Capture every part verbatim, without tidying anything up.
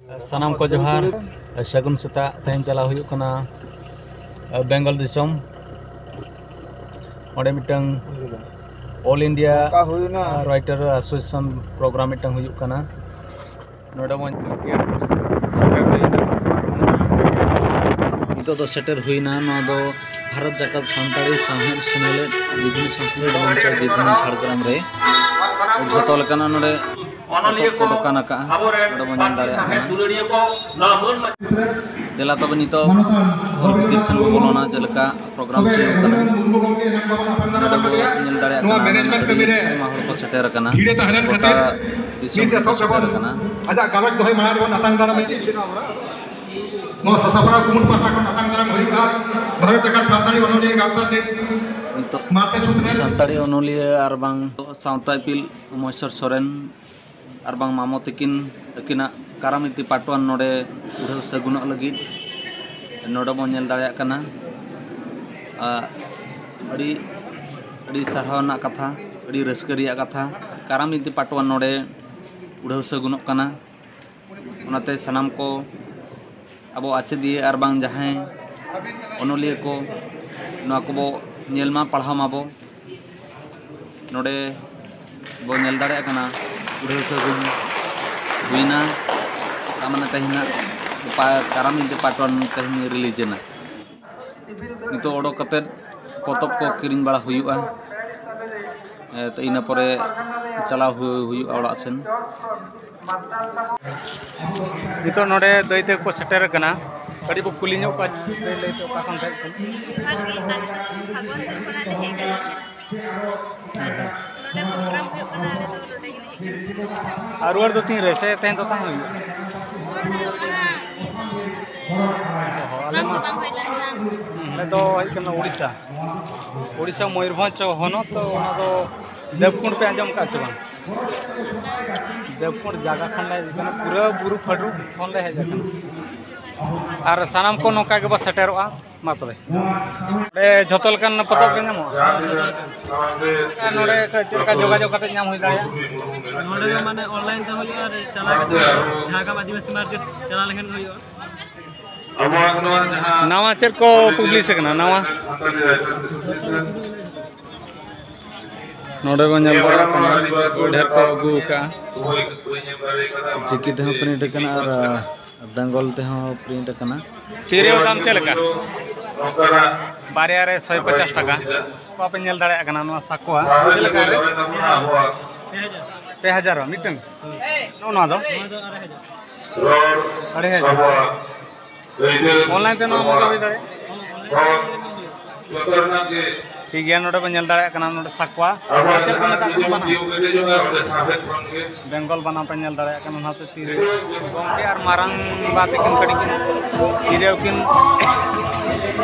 ᱥᱟᱱᱟᱢ ᱠᱚ ᱡᱚᱦᱟᱨ, ᱥᱟᱹᱜᱩᱱ ᱥᱮᱛᱟᱜ᱾ ᱛᱮᱦᱮᱧ ᱪᱟᱞᱟᱣ ᱦᱩᱭᱩᱜ ᱠᱟᱱᱟ ᱵᱮᱝᱜᱚᱞ ᱫᱤᱥᱚᱢ᱾ ᱚᱸᱰᱮ ᱢᱤᱫᱴᱟᱝ All India ᱚᱠᱟ ᱦᱩᱭᱱᱟ? Writer Association program ᱢᱤᱫᱴᱟᱝ ᱦᱩᱭᱩᱜ ᱠᱟᱱᱟ᱾ ᱱᱚᱰᱮ ᱵᱚᱱ ᱥᱮᱴᱮᱨ ᱦᱩᱭᱱᱟ᱾ ᱱᱤᱛᱚᱜ ᱫᱚ ᱥᱮᱴᱮᱨ ᱦᱩᱭᱱᱟ᱾ ᱱᱚᱣᱟ ᱫᱚ ᱵᱷᱟᱨᱚᱛ ᱡᱟᱠᱟᱛ ᱥᱟᱱᱛᱟᱲᱤ ᱥᱟᱶᱦᱮᱫ ᱥᱮᱢᱞᱮᱫ ᱜᱤᱫᱷᱱᱤ ᱥᱟᱥᱨᱤ ᱰᱚᱢᱚᱱᱪᱚ ᱜᱤᱫᱷᱱᱤ ᱡᱷᱟᱲᱜᱨᱟᱢ ᱨᱮ ᱡᱷᱚᱛᱚ ᱞᱮᱠᱟᱱᱟᱜ ᱱᱚᱰᱮ ᱯᱚᱛᱚᱵ ᱠᱚ ᱫᱚᱠᱟᱱ ᱟᱠᱟᱫᱼᱟ᱾ ᱱᱚᱰᱮ ᱵᱚᱱ ᱧᱮᱞ ᱫᱟᱲᱮᱭᱟᱜ ᱠᱟᱱᱟ᱾ ᱫᱮᱞᱟ ᱛᱚᱵᱮ ᱱᱤᱛᱚᱜ ᱦᱚᱞ ᱵᱷᱤᱛᱤᱨ ᱥᱮᱱ ᱵᱚ ᱵᱚᱞᱚᱱᱟ, ᱪᱮᱫ ᱞᱮᱠᱟ ᱯᱨᱳᱜᱨᱟᱢ ᱪᱟᱹᱞᱩᱜ ᱠᱟᱱᱟ᱾ ᱱᱚᱰᱮ ᱵᱚ ᱧᱮᱞ ᱫᱟᱲᱮᱭᱟᱜ ᱠᱟᱱᱟ, ᱟᱹᱰᱤ ᱟᱭᱢᱟ ᱦᱚᱲ ᱠᱚ ᱥᱮᱴᱮᱨ ᱟᱠᱟᱱᱟ᱾ ᱜᱚᱴᱟ ᱫᱤᱥᱚᱢ ᱨᱮᱠᱚ ᱥᱮᱴᱮᱨ ᱟᱠᱟᱱᱟ᱾ ᱟᱡᱟᱜ ᱜᱟᱞᱚᱪ ᱫᱚᱦᱚᱭ ᱢᱟᱲᱟᱝ ᱨᱮᱵᱚᱱ ᱟᱛᱟᱝ ᱫᱟᱨᱟᱢ ᱤᱫᱤ᱾ ᱱᱚᱣᱟ ᱥᱟᱥᱟᱯᱲᱟᱣ ᱠᱩᱢᱩᱴ ᱯᱟᱦᱴᱟ ᱠᱷᱚᱱ ᱟᱛᱟᱝ ᱫᱟᱨᱟᱢ ᱦᱩᱭᱩᱜᱼᱟ ᱵᱷᱟᱨᱚᱛ ᱡᱟᱠᱟᱛ ᱥᱟᱱᱛᱟᱲᱤ ᱚᱱᱚᱞᱤᱭᱟᱹ ᱜᱟᱶᱛᱟ ᱨᱤᱱ ᱢᱟᱨᱛᱮ ᱥᱩᱛᱨᱮ ᱥᱟᱱᱛᱟᱲᱤ ᱚᱱᱚᱞᱤᱭᱟᱹ ᱟᱨ ᱵᱟᱝ ᱥᱟᱶᱛᱟ ᱤᱯᱤᱞ ᱢᱚᱦᱮᱥᱚᱨ ᱥᱚᱨᱮᱱ ᱟᱨ ᱵᱟᱝ ᱢᱟᱢᱚ ᱛᱤᱠᱤᱱ ᱟᱹᱠᱤᱱᱟᱜ ᱠᱟᱨᱟᱢ ᱵᱤᱱᱛᱤ ᱯᱟᱴ ᱚᱣᱟᱱ ᱱᱚᱰᱮ ᱩᱰᱷᱟᱹᱣ ᱥᱟᱹᱜᱩᱱᱚᱜ ᱞᱟᱹᱜᱤᱫ ᱱᱚᱰᱮ ᱵᱚᱱ ᱧᱮᱞ ᱫᱟᱲᱮᱭᱟᱜ ᱠᱟᱱᱟ᱾ ᱟᱨ ᱟᱹᱰᱤ, ᱟᱹᱰᱤ ᱥᱟᱨᱦᱟᱣ ᱨᱮᱱᱟᱜ ᱠᱟᱛᱷᱟ, ᱟᱹᱰᱤ ᱨᱟᱹᱥᱠᱟᱹ ᱨᱮᱭᱟᱜ ᱠᱟᱛᱷᱟ, ᱠᱟᱨᱟᱢ ᱵᱤᱱᱛᱤ ᱯᱟᱴ ᱚᱣᱟᱱ ᱱᱚᱰᱮ ᱩᱰᱷᱟᱹᱣ ᱥᱟᱹᱜᱩᱱᱚᱜ ᱠᱟᱱᱟ᱾ ᱚᱱᱟᱛᱮ ᱥᱟᱱᱟᱢ ᱠᱚ ᱟᱵᱚ ᱟᱪᱮᱫᱤᱭᱟᱹ ᱟᱨ ᱵᱟᱝ ᱡᱟᱦᱟᱸᱭ ᱚᱱᱚᱞᱤᱭᱟᱹ ᱠᱚ, ᱱᱚᱣᱟ ᱠᱚᱵᱚ ᱧᱮᱞ ᱢᱟ, ᱯᱟᱲᱦᱟᱣ ᱢᱟᱵᱚ᱾ ᱱᱚᱰᱮ ᱵᱚ ᱧᱮᱞ ᱫᱟᱲᱮᱭᱟᱜ ᱠᱟᱱᱟ, ᱩᱰᱷᱟᱹᱣ ᱥᱟᱹᱜᱩᱱ ᱦᱩᱭᱱᱟ᱾ ᱛᱟᱨ ᱢᱟᱱᱮ ᱛᱮᱦᱮᱧ ᱱᱟᱜ ᱯᱟ-, ᱠᱟᱨᱟᱢ ᱵᱤᱱᱛᱤ ᱯᱟᱴ ᱚᱣᱟᱱ ᱛᱮᱦᱮᱧ ᱨᱤᱞᱤᱡᱽ ᱮᱱᱟ᱾ ᱱᱤᱛᱚᱜ ᱚᱰᱚᱠ ᱠᱟᱛᱮᱫ ᱯᱚᱛᱚᱵ ᱠᱚ ᱠᱤᱨᱤᱧ ᱵᱟᱲᱟ ᱦᱩᱭᱩᱜᱼᱟ᱾ ᱮ, ᱛᱚ ᱤᱱᱟᱹ ᱯᱚᱨᱮ ᱪᱟᱞᱟᱣ ᱦᱩ-, ᱦᱩᱭᱩᱜᱼᱟ ᱚᱲᱟᱜ ᱥᱮᱱ᱾ ᱱᱤᱛᱚᱜ ᱱᱚᱰᱮ ᱫᱟᱹᱭ ᱛᱟᱠᱚ ᱠᱚ ᱥᱮᱴᱮᱨ ᱟᱠᱟᱱᱟ᱾ ᱠᱟᱹᱴᱤᱡ ᱵᱚ ᱠᱩᱞᱤ ᱧᱚᱜ ᱠᱚᱣᱟ, ᱫᱟᱹᱭ, ᱞᱟᱹᱭ ᱯᱮ, ᱚᱠᱟ ᱠᱷᱚᱱ ᱯᱮ ᱦᱮᱡ ᱠᱟᱱᱟ? ᱟᱞᱮ ᱫᱚ ᱯᱷᱟᱜᱩᱣᱟ ᱥᱮᱫ ᱠᱷᱚᱱᱟᱜ ᱞᱮ ᱦᱮᱡ ᱟᱠᱟᱱᱟ᱾ ᱱᱚᱰᱮ ᱯᱨᱳᱜᱨᱟᱢ ᱦᱩᱭᱩᱜ ᱠᱟᱱᱟ, ᱟᱞᱮ ᱫᱚ ᱱᱚᱰᱮ ᱜᱮᱞᱮ ᱦᱮᱡ ᱟᱠᱟᱱᱟ᱾ ᱟᱨ ᱨᱩᱣᱟᱹᱲ ᱫᱚ ᱛᱤᱱ ᱨᱮ ᱥᱮ ᱛᱮᱦᱮᱧ ᱫᱚ ᱛᱟᱦᱮᱸ ᱦᱩᱭᱩᱜᱼᱟ? ᱨᱩᱣᱟᱹᱲ ᱦᱩᱭᱩᱜᱼᱟ, ᱚᱱᱟ ᱤᱭᱟᱹ ᱫᱚ ᱚ ᱦᱚᱸ, ᱟᱞᱮ ᱯᱨᱳᱜᱨᱟᱢ ᱢᱟ ᱠᱚ ᱵᱟᱝ ᱦᱩᱭ ᱞᱮᱱᱠᱷᱟᱱ᱾ ᱦᱩᱸ, ᱟᱞᱮ ᱫᱚ ᱦᱩᱭᱩᱜ ᱠᱟᱱᱟ ᱩᱲᱤᱥᱥᱟ᱾ ᱩᱲᱤᱥᱥᱟ ᱢᱚᱭᱩᱨᱵᱷᱚᱸᱡᱽ ᱦᱚᱱᱚᱛ, ᱚᱱᱟ ᱫᱚ ᱫᱮᱵᱽᱠᱩᱸᱰ ᱯᱮ ᱟᱸᱡᱚᱢ ᱟᱠᱟᱫ ᱪᱮ ᱵᱟᱝ? ᱫᱮᱵᱽᱠᱩᱸᱰ ᱡᱟᱭᱜᱟ ᱠᱷᱚᱱ ᱞᱮ ᱦᱮᱡ ᱟᱠᱟᱱᱟ, ᱯᱩᱨᱟᱹ ᱵᱩᱨᱩ ᱯᱷᱟᱹᱰᱩ ᱠᱷᱚᱱ ᱞᱮ ᱦᱮᱡ ᱟᱠᱟᱱᱟ᱾ ᱟᱨ ᱥᱟᱱᱟᱢ ᱠᱚ ᱱᱚᱝᱠᱟ ᱜᱮᱵᱚ ᱥᱮᱴᱮᱨᱚᱜᱼᱟ᱾ ᱢᱟ ᱛᱚᱵᱮ, ᱱᱚᱰᱮ ᱡᱷᱚᱛᱚ ᱞᱮᱠᱟᱱ ᱯᱚᱛᱚᱵ ᱜᱮ ᱧᱟᱢᱚᱜᱼᱟ? ᱱᱚᱰᱮ ᱪᱮᱫ ᱞᱮᱠᱟ ᱡᱳᱜᱟᱡᱳᱜᱽ ᱠᱟᱛᱮ ᱧᱟᱢ ᱦᱩᱭ ᱫᱟᱲᱮᱭᱟᱜᱼᱟ? ᱱᱚᱰᱮ ᱫᱚ ᱢᱟᱱᱮ ᱚᱱᱞᱟᱭᱤᱱ ᱛᱮ ᱦᱩᱭᱩᱜᱼᱟ ᱟᱨ ᱪᱟᱞᱟᱣ ᱠᱟᱛᱮ ᱦᱩᱭᱩᱜᱼᱟ᱾ ᱡᱷᱟᱲᱜᱨᱟᱢ ᱟᱹᱫᱤᱵᱟᱹᱥᱤ ᱢᱟᱨᱠᱮᱴ ᱪᱟᱞᱟᱣ ᱞᱮᱠᱷᱟᱱ ᱜᱮ ᱦᱩᱭᱩᱜᱼᱟ᱾ ᱟᱵᱚᱣᱟᱜ ᱱᱚᱣᱟ ᱡᱟᱦᱟᱸ ᱱᱟᱣᱟ ᱪᱮᱫ ᱠᱚ ᱯᱟᱵᱽᱞᱤᱥ ᱟᱠᱟᱱᱟ? ᱱᱟᱣᱟ ᱱᱚᱰᱮ ᱵᱚᱱ ᱧᱮᱞ ᱫᱟᱲᱮᱭᱟᱜ ᱠᱟᱱᱟ, ᱰᱷᱮᱨ ᱠᱚ ᱟᱹᱜᱩ ᱟᱠᱟᱫᱼᱟ᱾ ᱪᱤᱠᱤ ᱛᱮᱦᱚᱸ ᱯᱨᱤᱱᱴ ᱟᱠᱟᱱᱟ ᱟᱨ ᱵᱮᱝᱜᱚᱞ ᱛᱮᱦᱚᱸ ᱯᱨᱤᱱᱴ ᱟᱠᱟᱱᱟ᱾ ᱛᱤᱨᱭᱳ ᱫᱟᱢ ᱪᱮᱫ ᱞᱮᱠᱟ? ᱵᱟᱨᱭᱟ ᱨᱮ ᱥᱚᱭ ᱯᱚᱪᱟᱥ ᱴᱟᱠᱟ᱾ ᱱᱚᱣᱟ ᱯᱮ ᱧᱮᱞ ᱫᱟᱲᱮᱭᱟᱜ ᱠᱟᱱᱟ, ᱱᱚᱣᱟ ᱥᱟᱠᱣᱟ ᱪᱮᱫ ᱞᱮᱠᱟ ᱨᱮ? ᱯᱮ ᱦᱟᱡᱟᱨ ᱢᱤᱫᱴᱟᱝ᱾ ᱱᱚᱜᱼᱚ ᱱᱚᱣᱟ ᱫᱚ ᱟᱹᱲᱟᱹᱭ ᱦᱟᱡᱟᱨ᱾ ᱚᱱᱞᱟᱭᱤᱱ ᱛᱮ ᱱᱚᱣᱟ ᱢᱚᱸᱜᱟ ᱦᱩᱭ ᱫᱟᱲᱮᱭᱟᱜᱼᱟ᱾ ᱴᱷᱤᱠ ᱜᱮᱭᱟ, ᱱᱚᱰᱮ ᱵᱚᱱ ᱧᱮᱞ ᱫᱟᱲᱮᱭᱟᱜ ᱠᱟᱱᱟ, ᱱᱚᱰᱮ ᱥᱟᱠᱣᱟ᱾ ᱪᱮᱫ ᱠᱚ ᱢᱮᱛᱟᱜ ᱠᱟᱱᱟ? ᱵᱟᱱᱟᱢ᱾ ᱵᱮᱝᱜᱚᱞ ᱵᱟᱱᱟᱢ ᱯᱮ ᱧᱮᱞ ᱫᱟᱲᱮᱭᱟᱜ ᱠᱟᱱᱟ, ᱚᱱᱟᱛᱮ ᱛᱤᱨᱮ ᱜᱚᱢᱠᱮ ᱟᱨ ᱢᱟᱨᱟᱝ ᱵᱟ ᱛᱟᱹᱠᱤᱱ ᱠᱟᱹᱴᱤᱡ ᱠᱤᱱ ᱛᱤᱨᱮ ᱠᱤᱱ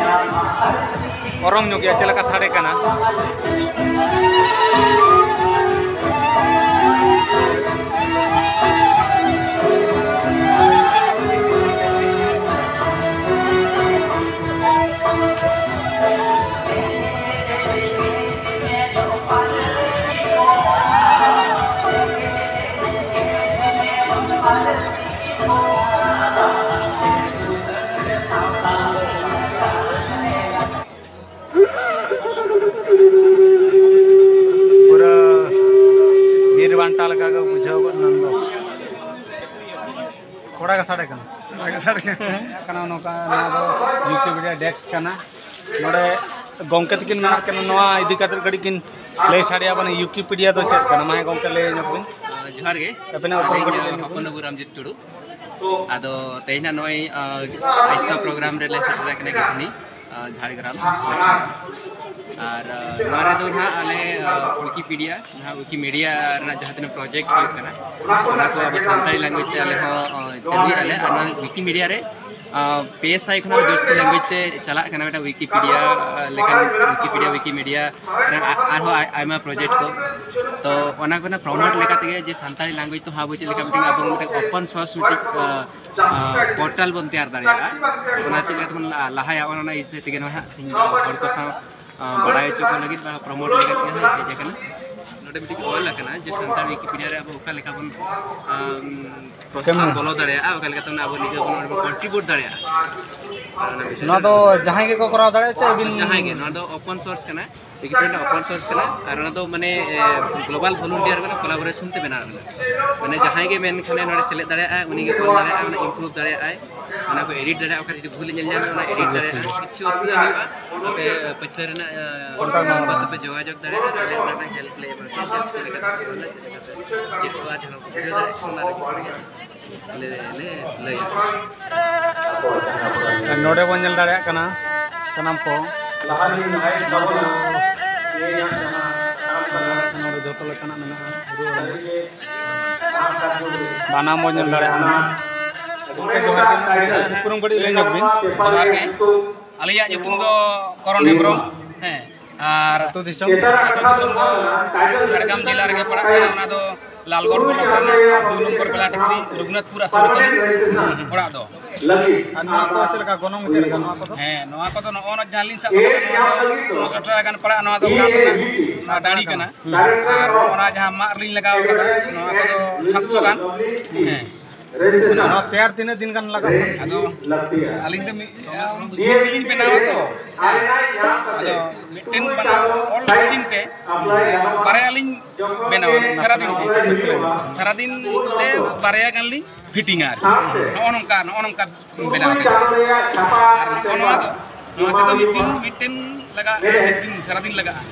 ᱚᱨᱚᱝ ᱧᱚᱜ ᱜᱮᱭᱟ, ᱪᱮᱫ ᱞᱮᱠᱟ ᱥᱟᱰᱮ ᱠᱟᱱᱟ᱾ ᱯᱩᱨᱟᱹ ᱵᱤᱨ ᱵᱟᱱᱴᱟ ᱞᱮᱠᱟ ᱜᱮ ᱵᱩᱡᱷᱟᱹᱣ ᱜᱚᱫ ᱮᱱᱟ ᱱᱚᱣᱟ᱾ ᱠᱚᱲᱟ ᱜᱮ ᱥᱟᱰᱮ ᱠᱟᱱᱟ᱾ ᱠᱚᱲᱟ ᱜᱮ ᱥᱟᱰᱮ ᱠᱟᱱᱟ᱾ ᱠᱟᱱᱟ ᱱᱚᱝᱠᱟ, ᱱᱚᱣᱟ ᱫᱚ ᱣᱤᱠᱤᱯᱤᱰᱤᱭᱟ ᱰᱮᱥᱠ ᱠᱟᱱᱟ᱾ ᱱᱚᱰᱮ ᱜᱚᱢᱠᱮ ᱛᱟᱹᱠᱤᱱ ᱢᱮᱱᱟᱜ ᱠᱤᱱᱟ, ᱱᱚᱣᱟ ᱤᱫᱤ ᱠᱟᱛᱮ ᱠᱟᱹᱴᱤᱡ ᱠᱤᱱ ᱞᱟᱹᱭ ᱥᱟᱰᱮᱭᱟ ᱵᱚᱱᱟ, ᱣᱤᱠᱤᱯᱤᱰᱤᱭᱟ ᱫᱚ ᱪᱮᱫ ᱠᱟᱱᱟ? ᱢᱟ ᱦᱮᱸ ᱜᱚᱢᱠᱮ, ᱞᱟᱹᱭ ᱧᱚᱜ ᱵᱤᱱ᱾ ᱟᱸ, ᱡᱚᱦᱟᱨ ᱜᱮ᱾ ᱟᱹᱵᱤᱱᱟᱜ ᱩᱯᱨᱩᱢ ᱟᱹᱞᱤᱧ, ᱠᱟᱹᱴᱤᱡ ᱞᱟᱹᱭ ᱧᱚᱜ ᱵᱤᱱ᱾ ᱦᱚᱯᱚᱱ ᱵᱟᱹᱵᱩ ᱨᱟᱢᱡᱤᱛ ᱴᱩᱰᱩ᱾ ᱟᱫᱚ ᱛᱮᱦᱮᱧ ᱱᱟᱜ ᱱᱚᱜᱼᱚᱭ, ᱟᱸ, ᱟᱭᱥᱟ ᱯᱨᱳᱜᱨᱟᱢ ᱨᱮᱞᱮ ᱥᱮᱴᱮᱨ ᱟᱠᱟᱱᱟ ᱜᱤᱫᱷᱱᱤ, ᱟᱸ, ᱡᱷᱟᱲᱜᱨᱟᱢ᱾ ᱟᱨ, ᱟᱸ, ᱱᱚᱣᱟ ᱨᱮᱫᱚ ᱱᱟᱦᱟᱜ ᱟᱞᱮ, ᱟᱸ, ᱣᱤᱠᱤᱯᱤᱰᱤᱭᱟ, ᱡᱟᱦᱟᱸ ᱣᱤᱠᱤᱢᱤᱰᱤᱭᱟ ᱨᱮᱱᱟᱜ ᱡᱟᱦᱟᱸ ᱛᱤᱱᱟᱹᱜ ᱯᱨᱚᱡᱮᱠᱴ ᱦᱩᱭᱩᱜ ᱠᱟᱱᱟ, ᱚᱱᱟ ᱠᱚ ᱟᱵᱚ ᱥᱟᱱᱛᱟᱲᱤ ᱞᱮᱝᱜᱩᱭᱮᱡᱽ ᱛᱮ ᱟᱞᱮ ᱦᱚᱸ, ᱟᱸ, ᱪᱟᱹᱞᱩᱭᱮᱫᱼᱟ ᱞᱮ᱾ ᱟᱨ ᱱᱚᱣᱟ ᱣᱤᱠᱤᱢᱤᱰᱤᱭᱟ ᱨᱮ ᱯᱮ ᱥᱟᱭ ᱠᱷᱚᱱᱟᱜ ᱡᱟᱹᱥᱛᱤ ᱞᱮᱝᱜᱩᱭᱮᱡᱽ ᱛᱮ ᱪᱟᱞᱟᱜ ᱠᱟᱱᱟ, ᱢᱤᱫᱴᱟᱝ ᱣᱤᱠᱤᱯᱤᱰᱤᱭᱟ ᱞᱮᱠᱟᱱ, ᱣᱤᱠᱤᱯᱤᱰᱤᱭᱟ, ᱣᱤᱠᱤᱢᱤᱰᱤᱭᱟ ᱨᱮᱱᱟᱜ ᱟ- ᱟᱨᱦᱚᱸ ᱟᱭ- ᱟᱭᱢᱟ ᱯᱨᱚᱡᱮᱠᱴ ᱠᱚ᱾ ᱛᱚ ᱚᱱᱟ ᱠᱚᱨᱮᱱᱟᱜ ᱯᱨᱚᱢᱳᱴ ᱞᱮᱠᱟ ᱛᱮᱜᱮ ᱡᱮ ᱥᱟᱱᱛᱟᱲᱤ ᱞᱮᱝᱜᱩᱭᱮᱡᱽ ᱛᱮᱦᱚᱸ ᱟᱵᱚ ᱪᱮᱫ ᱞᱮᱠᱟ ᱢᱤᱫᱴᱟᱝ, ᱟᱵᱚ ᱢᱤᱫᱴᱟᱝ ᱳᱯᱮᱱ ᱥᱳᱨᱥ ᱢᱤᱫᱴᱤᱡ ᱯᱳᱨᱴᱟᱞ ᱵᱚᱱ ᱛᱮᱭᱟᱨ ᱫᱟᱲᱮᱭᱟᱜᱼᱟ, ᱚᱱᱟ ᱪᱮᱫ ᱞᱮᱠᱟ ᱛᱮᱵᱚᱱ ᱞᱟ- ᱞᱟᱦᱟᱭᱟ, ᱚᱱᱟ ᱚᱱᱟ ᱤᱥᱩ ᱛᱮᱜᱮ ᱱᱚᱣᱟ ᱦᱟᱸᱜ ᱛᱮᱦᱮᱧ ᱦᱚᱲ ᱠᱚ ᱥᱟᱶ ᱵᱟᱲᱟᱭ ᱦᱚᱪᱚ ᱠᱚ ᱞᱟᱹᱜᱤᱫ ᱵᱟ ᱯᱨᱚᱢᱳᱴ ᱞᱟᱹᱜᱤᱫ ᱜᱮ ᱦᱟᱸᱜ ᱦᱮᱡ ᱟᱠᱟᱱᱟ᱾ ᱱᱚᱰᱮ ᱢᱤᱫᱴᱤᱡ ᱚᱞ ᱟᱠᱟᱱᱟ ᱡᱮ ᱥᱟᱱᱛᱟᱲ ᱣᱤᱠᱤᱯᱤᱰᱤᱭᱟ ᱨᱮ ᱟᱵᱚ ᱚᱠᱟ ᱞᱮᱠᱟ ᱵᱚᱱ ᱯᱨᱚᱥᱮᱥ ᱵᱚᱱ ᱵᱚᱞᱚ ᱫᱟᱲᱮᱭᱟᱜᱼᱟ, ᱚᱠᱟ ᱞᱮᱠᱟᱛᱮ ᱟᱵᱚ ᱱᱤᱡᱮ ᱵᱚᱱ ᱠᱚᱱᱴᱨᱤᱵᱤᱭᱩᱴ ᱫᱟᱲᱮᱭᱟᱜᱼᱟ᱾ ᱟᱨ ᱚᱱᱟ ᱵᱤᱥᱚᱭ ᱱᱚᱣᱟ ᱫᱚ ᱡᱟᱦᱟᱸᱭ ᱜᱮᱠᱚ ᱠᱚᱨᱟᱣ ᱫᱟᱲᱮᱭᱟᱜᱼᱟ ᱥᱮ ᱟᱹᱵᱤᱱ? ᱡᱟᱦᱟᱸᱭ ᱜᱮ, ᱱᱚᱣᱟ ᱫᱚ ᱳᱯᱮᱱ ᱥᱳᱨᱥ ᱠᱟᱱᱟ, ᱣᱤᱠᱤᱯᱤᱰᱤᱭᱟ ᱳᱯᱮᱱ ᱥᱳᱨᱥ ᱠᱟᱱᱟ᱾ ᱟᱨ ᱚᱱᱟ ᱫᱚ ᱢᱟᱱᱮ ᱜᱞᱳᱵᱟᱞ ᱵᱷᱚᱞᱩᱱᱴᱤᱭᱟᱨ ᱠᱟᱱᱟ, ᱠᱚᱞᱟᱵᱳᱨᱮᱥᱚᱱ ᱛᱮ ᱵᱮᱱᱟᱣ ᱠᱟᱱᱟ᱾ ᱢᱟᱱᱮ ᱡᱟᱦᱟᱸᱭ ᱜᱮ ᱢᱮᱱᱠᱷᱟᱱᱮ ᱱᱚᱰᱮ ᱥᱮᱞᱮᱫ ᱫᱟᱲᱮᱭᱟᱜᱼᱟᱭ, ᱩᱱᱤ ᱜᱮ ᱚᱞ ᱫᱟᱲᱮᱭᱟᱜᱼᱟᱭ, ᱚᱱᱟ ᱤᱢᱯᱨᱩᱵᱷ ᱫᱟᱲᱮᱭᱟᱜᱼᱟᱭ, ᱚᱱᱟ ᱠᱚ ᱮᱰᱤᱴ ᱫᱟᱲᱮᱭᱟᱜᱼᱟ, ᱚᱠᱟ ᱡᱩᱫᱤ ᱵᱷᱩᱞ ᱧᱮᱞ ᱧᱟᱢᱟ ᱚᱱᱟ ᱮᱰᱤᱴ ᱫᱟᱲᱮᱭᱟᱜᱼᱟ᱾ ᱠᱤᱪᱷᱩ ᱚᱥᱩᱵᱤᱫᱷᱟ ᱦᱩᱭᱩᱜᱼᱟ ᱟᱯᱮ ᱯᱟᱹᱪᱷᱞᱟᱹ ᱨᱮᱱᱟᱜ ᱠᱚᱱᱴᱟᱠᱴ ᱱᱟᱢᱵᱟᱨ᱾ ᱵᱟᱯᱮ ᱡᱳᱜᱟᱡᱳᱜᱽ ᱫᱟᱲᱮᱭᱟᱜᱼᱟ, ᱟᱞᱮ ᱚᱱᱟ ᱨᱮᱱᱟᱜ ᱦᱮᱞᱯ ᱞᱮ ᱮᱢᱟ ᱯᱮᱭᱟ ᱡᱮ ᱪᱮᱫ ᱞᱮᱠᱟ ᱛᱮ ᱚᱞᱟ, ᱪᱮᱫ ᱞᱮᱠᱟ ᱛᱮ ᱪᱮᱫ ᱠᱚ ᱡᱟᱦᱟᱸ ᱠᱚ ᱵᱩᱡᱷᱟᱹᱣ ᱫᱟᱲᱮᱭᱟᱜ ᱠᱟᱱᱟ ᱚᱱᱟ ᱨᱮᱜᱮ ᱟᱞᱮ ᱞᱮ ᱞᱟᱹᱭᱟ᱾ ᱟᱨ ᱱᱚᱰᱮ ᱵᱚᱱ ᱧᱮᱞ ᱫᱟᱲᱮᱭᱟᱜ ᱠᱟᱱᱟ ᱥᱟᱱᱟᱢ ᱠᱚ, ᱱᱚᱰᱮ ᱡᱚᱛᱚ ᱞᱮᱠᱟᱱᱟᱜ ᱢᱮᱱᱟᱜᱼᱟ, ᱨᱩ ᱦᱚᱲᱢᱚ᱾ ᱵᱟᱱᱟᱢ ᱵᱚᱱ ᱧᱮᱞ ᱫᱟᱲᱮᱭᱟᱜ ᱠᱟᱱᱟ᱾ ᱜᱚᱢᱠᱮ ᱡᱚᱦᱟᱨ ᱜᱮ, ᱩᱯᱨᱩᱢ ᱠᱟᱹᱴᱤᱡ ᱞᱟᱹᱭ ᱧᱚᱜ ᱵᱤᱱ᱾ ᱡᱚᱦᱟᱨ ᱜᱮ, ᱟᱹᱞᱤᱧᱟᱜ ᱧᱩᱛᱩᱢ ᱫᱚ ᱠᱚᱨᱚᱱ ᱦᱮᱢᱵᱨᱚᱢ᱾ ᱦᱮᱸ, ᱟᱨ ᱟᱹᱛᱩ ᱫᱤᱥᱚᱢ? ᱟᱹᱛᱩ ᱫᱤᱥᱚᱢ ᱫᱚ ᱡᱷᱟᱲᱜᱨᱟᱢ ᱡᱮᱞᱟ ᱨᱮᱜᱮ ᱯᱟᱲᱟᱜ ᱠᱟᱱᱟ, ᱚᱱᱟ ᱫᱚ ᱞᱟᱞᱜᱚᱲ ᱵᱞᱚᱠ ᱨᱮᱱᱟᱜ ᱫᱩ ᱱᱚᱢᱵᱚᱨ ᱵᱮᱞᱟᱴᱤᱠᱨᱤ ᱨᱚᱜᱷᱩᱱᱟᱛᱷᱯᱩᱨ ᱟᱹᱛᱩ ᱨᱮ ᱛᱟᱹᱞᱤᱧ ᱚᱲᱟᱜ ᱫᱚ᱾ ᱟᱨ ᱱᱚᱣᱟ ᱠᱚ ᱪᱮᱫ ᱞᱮᱠᱟ ᱜᱚᱱᱚᱝ, ᱪᱮᱫ ᱞᱮᱠᱟ ᱱᱚᱣᱟ ᱠᱚᱫᱚ? ᱦᱮᱸ, ᱱᱚᱣᱟ ᱠᱚᱫᱚ ᱱᱚᱜᱼᱚ ᱱᱚᱣᱟ ᱡᱟᱦᱟᱸ ᱞᱤᱧ ᱥᱟᱵ ᱠᱟᱫᱟ, ᱱᱚᱣᱟ ᱫᱚ ᱱᱚᱥᱚ ᱴᱟᱠᱟ ᱜᱟᱱ ᱯᱟᱲᱟᱜᱼᱟ, ᱱᱚᱣᱟ ᱫᱚ ᱠᱟᱴ ᱨᱮᱱᱟᱜ, ᱱᱚᱣᱟ ᱰᱟᱹᱲᱤ ᱠᱟᱱᱟ᱾ ᱦᱩᱸ᱾ ᱟᱨ ᱱᱚᱜᱼᱚ ᱱᱟ ᱡᱟᱦᱟᱸ ᱢᱟᱫ ᱨᱮᱞᱤᱧ ᱞᱟᱜᱟᱣ ᱠᱟᱫᱟ, ᱱᱚᱣᱟ ᱠᱚᱫᱚ ᱥᱟᱛᱥᱚ ᱜᱟᱱ᱾ ᱦᱮᱸ᱾ ᱱᱚᱣᱟ ᱛᱮᱭᱟᱨ ᱛᱤᱱᱟᱹᱜ ᱫᱤᱱ ᱜᱟᱱ ᱞᱟᱜᱟᱜ ᱠᱟᱱᱟ? ᱟᱫᱚ ᱟᱹᱞᱤᱧ ᱫᱚ ᱢᱤᱫ, ᱢᱤᱫ ᱫᱤᱱ ᱞᱤᱧ ᱵᱮᱱᱟᱣᱟ ᱛᱚ᱾ ᱦᱮᱸ᱾ ᱟᱫᱚ ᱢᱤᱫᱴᱮᱱ ᱵᱮᱱᱟᱣ ᱚᱞ ᱢᱮᱥᱤᱱ ᱛᱮ ᱵᱟᱨᱭᱟ ᱞᱤᱧ ᱵᱮᱱᱟᱣᱟ ᱥᱟᱨᱟᱫᱤᱱ ᱛᱮ᱾ ᱥᱟᱨᱟᱫᱤᱱ ᱛᱮ ᱵᱟᱨᱭᱟ ᱜᱟᱱ ᱞᱤᱧ ᱯᱷᱤᱴᱤᱝᱟ ᱟᱨᱠᱤ᱾ ᱱᱚᱜᱼᱚ ᱱᱚᱝᱠᱟ, ᱱᱚᱜᱼᱚ ᱱᱚᱝᱠᱟ ᱵᱮᱱᱟᱣ ᱛᱮ᱾ ᱟᱨ ᱱᱚᱜᱼᱚ ᱱᱚᱣᱟ ᱫᱚ, ᱱᱚᱣᱟ ᱛᱮᱫᱚ ᱢᱤᱫ ᱫᱤᱱ ᱢᱤᱫᱴᱮᱱ ᱞᱟᱜᱟᱜᱼᱟ, ᱢᱤᱫ ᱫᱤᱱ ᱥᱟᱨᱟᱫᱤᱱ ᱞᱟᱜᱟᱜᱼᱟ᱾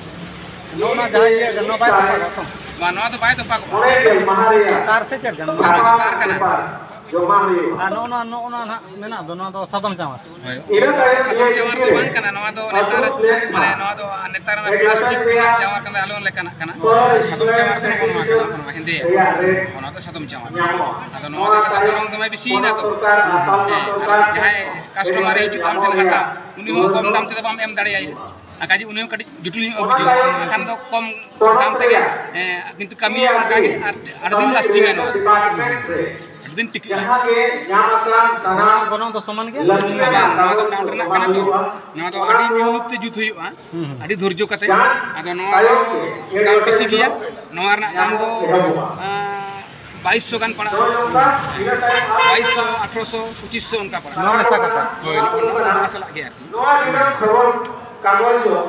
ᱱᱚᱜᱼᱚ ᱱᱚᱣᱟ ᱡᱟᱦᱟᱸ ᱤᱭᱟᱹ ᱠᱟᱱᱟ, ᱱᱚᱣᱟ ᱵᱟᱭ ᱛᱚᱯᱟᱜᱚᱜᱼᱟ ᱛᱚ? ᱵᱟᱝ, ᱱᱚᱣᱟ ᱫᱚ ᱵᱟᱭ ᱛᱚᱯᱟᱜᱚᱜᱼᱟ᱾ ᱛᱟᱨ ᱥᱮ ᱪᱮᱫ ᱠᱟᱱᱟ? ᱱᱚᱣᱟ ᱫᱚ ᱛᱟᱨ ᱠᱟᱱᱟ᱾ ᱟᱨ ᱱᱚᱜᱼᱚ ᱱᱚᱣᱟ, ᱱᱚᱜᱼᱚ ᱱᱚᱣᱟ ᱱᱟᱦᱟᱜ ᱢᱮᱱᱟᱜ ᱫᱚ, ᱱᱚᱣᱟ ᱫᱚ ᱥᱟᱫᱚᱢ ᱪᱟᱣᱟᱨ᱾ ᱦᱳᱭ, ᱚᱱᱟ ᱫᱚ ᱥᱟᱫᱚᱢ ᱪᱟᱣᱟᱨ ᱫᱚ ᱵᱟᱝ ᱠᱟᱱᱟ, ᱱᱚᱣᱟ ᱫᱚ ᱱᱮᱛᱟᱨ, ᱢᱟᱱᱮ, ᱱᱚᱣᱟ ᱫᱚ ᱱᱮᱛᱟᱨ ᱚᱱᱟ ᱯᱞᱟᱥᱴᱤᱠ ᱨᱮᱱᱟᱜ ᱪᱟᱣᱟᱨ ᱠᱟᱱᱟ, ᱟᱞᱚ ᱞᱮᱠᱟᱱᱟᱜ ᱠᱟᱱᱟ᱾ ᱥᱟᱫᱚᱢ ᱪᱟᱣᱟᱨ ᱫᱚ ᱱᱚᱜᱼᱚ ᱱᱚᱣᱟ ᱠᱟᱱᱟ, ᱱᱚᱣᱟ ᱦᱮᱸᱫᱮᱭᱟᱜ, ᱚᱱᱟ ᱫᱚ ᱥᱟᱫᱚᱢ ᱪᱟᱣᱟᱨ᱾ ᱟᱫᱚ ᱱᱚᱣᱟ ᱫᱚ ᱱᱮᱛᱟᱨ ᱜᱚᱱᱚᱝ ᱫᱚᱢᱮ ᱵᱤᱥᱤᱭᱮᱱᱟ ᱛᱚ᱾ ᱦᱮᱸ, ᱟᱨ ᱡᱟᱦᱟᱸᱭ ᱠᱟᱥᱴᱚᱢᱟᱨ ᱮ ᱦᱤᱡᱩᱜᱼᱟ ᱟᱢ ᱴᱷᱮᱱ ᱦᱟᱛᱟᱣ, ᱩᱱᱤ ᱦᱚᱸ ᱠᱚᱢ ᱫᱟᱢ ᱛᱮᱫᱚ ᱵᱟᱢ ᱮᱢ ᱫᱟᱲᱮᱭᱟᱭᱟ᱾ ᱟᱨ ᱠᱟᱡᱮ ᱩᱱᱤ ᱦᱚᱸ ᱠᱟᱹᱴᱤᱡ ᱡᱚᱴᱤᱞ ᱧᱚᱜ ᱮ ᱵᱩᱡᱷᱟᱹᱣᱟ, ᱮᱱᱠᱷᱟᱱ ᱫᱚ ᱠᱚᱢ ᱫᱟᱢ ᱛᱮᱜᱮ, ᱮᱸ, ᱠᱤᱱᱛᱩ ᱠᱟᱹᱢᱤᱭᱟ ᱚᱱᱠᱟ ᱜᱮ, ᱟᱨ ᱟᱹᱰᱤ ᱫᱤᱱ ᱞᱟᱥᱴᱤᱝᱟ ᱱᱚᱣᱟ ᱫᱚ᱾ ᱟᱹᱰᱤ ᱫᱤᱱ ᱴᱤᱠᱟᱹᱜᱼᱟ᱾ ᱜᱚᱱᱚᱝ ᱫᱚ ᱥᱚᱢᱟᱱ ᱜᱮᱭᱟ ᱥᱮ ᱵᱷᱤᱱᱟᱹ ᱵᱷᱤᱱᱟᱹ? ᱵᱟᱝ, ᱱᱚᱣᱟ ᱫᱚ ᱠᱟᱴ ᱨᱮᱱᱟᱜ ᱠᱟᱱᱟ ᱛᱚ, ᱱᱚᱣᱟ ᱫᱚ ᱟᱹᱰᱤ ᱢᱮᱦᱱᱚᱛ ᱛᱮ ᱡᱩᱛ ᱦᱩᱭᱩᱜᱼᱟ, ᱦᱩᱸ, ᱦᱩᱸ᱾ ᱟᱹᱰᱤ ᱫᱷᱳᱨᱡᱚ ᱠᱟᱛᱮ᱾ ᱟᱫᱚ ᱱᱚᱣᱟ ᱫᱚ ᱫᱟᱢ ᱵᱮᱥᱤ ᱜᱮᱭᱟ, ᱱᱚᱣᱟ ᱨᱮᱱᱟᱜ ᱫᱟᱢ ᱫᱚ, ᱟᱸ, ᱵᱟᱭᱤᱥ ᱥᱚ ᱜᱟᱱ ᱯᱟᱲᱟᱜᱼᱟ, ᱵᱟᱭᱤᱥ ᱥᱚ, ᱟᱴᱷᱨᱚᱥᱚ, ᱯᱚᱸᱪᱤᱥ ᱥᱚ ᱚᱱᱠᱟ ᱯᱟᱲᱟᱜᱼᱟ᱾ ᱱᱚᱣᱟ ᱢᱮᱥᱟ ᱠᱟᱛᱮ? ᱦᱳᱭ, ᱱᱚᱜᱼᱚ ᱱᱚᱣᱟ ᱥᱟᱞᱟᱜ ᱜᱮ ᱟᱨᱠᱤ᱾